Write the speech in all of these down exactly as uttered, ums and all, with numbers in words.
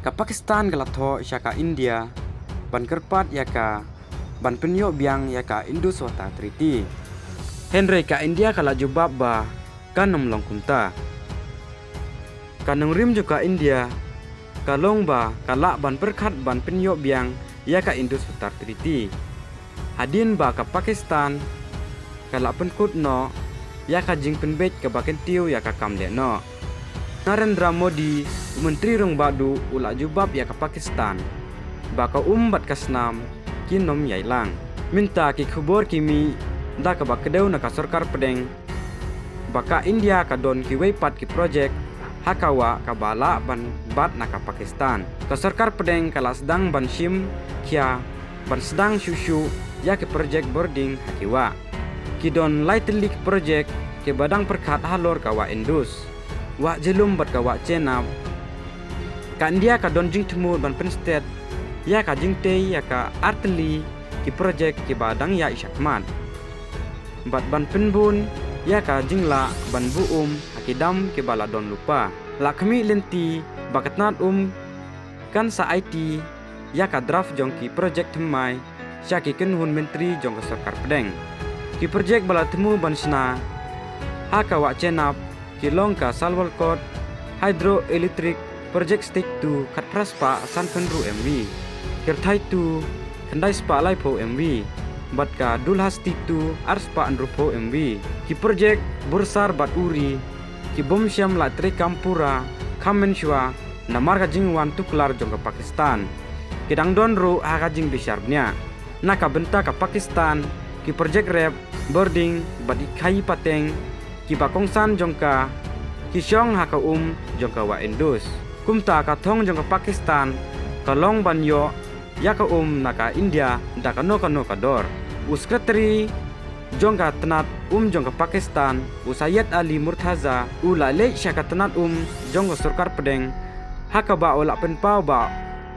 Ka Pakistan ka la thoh sha ka India ban kyrpad ïa ka ban pynïoh biang ïa ka Indus Water Treaty. Hynrei ka India ka la jubab ba kan ym long kumta. Ka nongrim jong ka India ka long ba ka lah ban pyrkhat ban pynïoh biang ïa ka Indus Water Treaty hadien ba ka Pakistan ka la pynkut noh ïa ka jingpynbeit kaba kyntiew ïa ka kam leh noh. Narendra Modi, u Myntri Rangbah Duh, u la jubab ïa ka Pakistan ba ka um bad ka snam kin ym ïai lang. Mynta ki khubor ki mih da kaba kdew na ka sorkar pdeng ba ka India ka don kiwei pat ki projek ha ka wah kaba lah ban bat na ka Pakistan. Ka sorkar pdeng ka la sdang ban shim khia ban sdang shuh shuh ïa ki projek bording ha ki wah. Ki don lai tylli ki projek kiba dang pyrkhat halor ka wah Indus, wah Jhelum bad ka wah Chenab. Ka India ka don jingthmu ban pynstet ïa ka jingtei ïa ka ar tylli ki projek kiba dang ïaid shakhmat bad ban pynbun ïa ka jinglah ban buh um ha ki dam kiba la don lypa. La khmih lynti ba ka tnat um kan sa aiti ïa ka draft jong ki projek thymmai sha ki kynhun myntri jong ka sorkar pdeng. Ki projek ba la thmu ban shna ha ka wah Chenab ki long ka Salwal Kot Hydroelectric Project Stage two khatphra spah sanphew hynriew M V, Kyrthai two khyndai spah laiphew M V, bad ka Dulhasti two ar spah hynriewphew M V. Ki projek Bursar bad Uri ki bym shym la treikam pura kham mynshuwa namar ka jingwan tuklar jong ka Pakistan. Ki dang don ruh ha ka jingbishar bniah. Na ka bynta ka Pakistan, ki projek rep, bording bad ki khaii pateng kiba kongsan jong ka ki shong ha ka um jong ka wah Indus. Kumta ka thong jong ka Pakistan ka long ban ïoh ïa ka um na ka India da kano kano ka dor. U Secretary jong ka tnat um jong ka Pakistan, u Syed Ali Murtaza, u la leit sha ka tnat um jong ka sorkar pdeng ha kaba u la pynpaw ba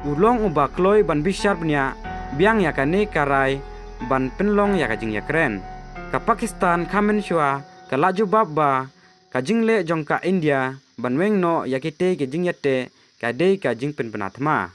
u long uba kloi ban bishar bniah biang ïa kane ka rai ban pynlong ïa ka jingïakren. Ka Pakistan kham mynshuwa ka la jubab ba ka jingleh jong ka India ban weng noh ïa kitei ki jingïateh ka dei ka jingpynbna thma.